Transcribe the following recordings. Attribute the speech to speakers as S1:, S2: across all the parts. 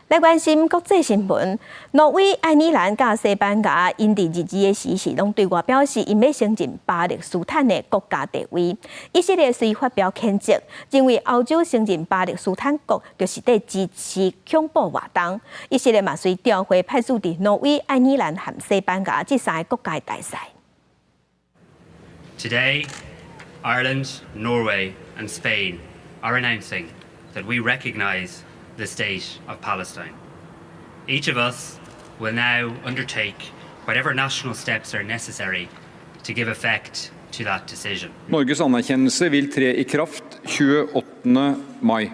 S1: 來關心國際新聞，挪威、愛爾蘭佮西班牙，𪜶佇日治的時時攏對外表示，𪜶欲承認巴勒斯坦的國家地位。以色列遂發表譴責，認為歐洲承認巴勒斯坦國就是佇支持恐怖活動。以色列嘛遂調回派駐佇挪威、愛爾蘭和西班牙這三个國家的大使。
S2: Today, Ireland, Norway and Spain are announcing that we recognize the state of Palestine. Each of us will now undertake whatever national steps are necessary to give effect to that decision.
S3: Norges anerkjennelse vil tre i kraft 28. Mai.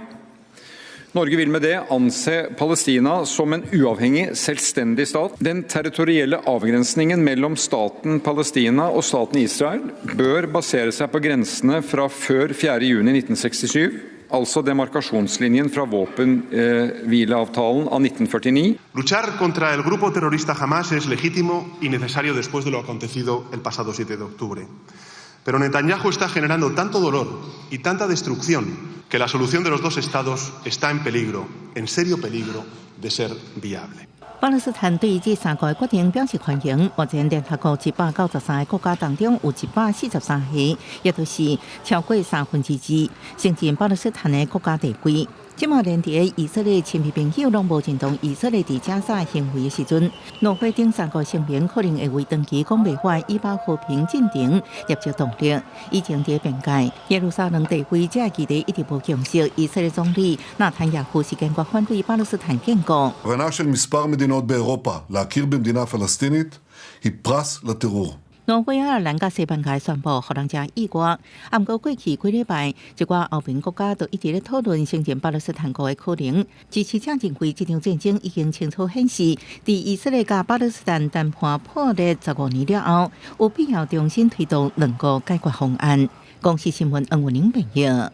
S3: Norge vil med det anse Palestina som en uavhengig, selvstendig stat. Den territorielle avgrensningen mellom staten Palestina og staten Israel bør basere seg på grensene fra før 4. juni 1967, altså demarkasjonslinjen fra våpenhvileavtalen av 1949.
S4: Luchar contra el grupo terrorista Hamas es legítimo y necesario después de lo acontecido el pasado 7 de octubre. Pero Netanyahu está generando tanto dolor y tanta destrucción que la solución de los dos estados está en peligro, en serio peligro de ser viable.
S5: 巴勒斯坦對這三國的決定表示歡迎。目前聯合國193個國家當中，有143個，也就是超過三分之二承認巴勒斯坦的國家地位。這馬連佇以色列親密朋友攏無認同以色列佇加沙行為的時陣，挪威等三國聲明可能會為長期講袂話以巴和平進程累積動力。以前佇邊界耶路撒冷地位這議題一直無共識。以色列總理納坦雅胡是堅決反對巴勒斯坦建國。
S6: הבנה של מספר מדינות באירופה להכיר במדינה פלסטינית היא פרס לטרור.
S5: 挪威、愛爾蘭佮西班牙宣布，予人誠意外。啊，毋過過去幾禮拜，一寡歐盟國家都一直咧討論承認巴勒斯坦國的可能。支持者認為，這場戰爭已經清楚顯示，佇以色列佮巴勒斯坦談判破裂15年了後，有必要重新推動兩國解決方案。公視新聞黃文玲編譯。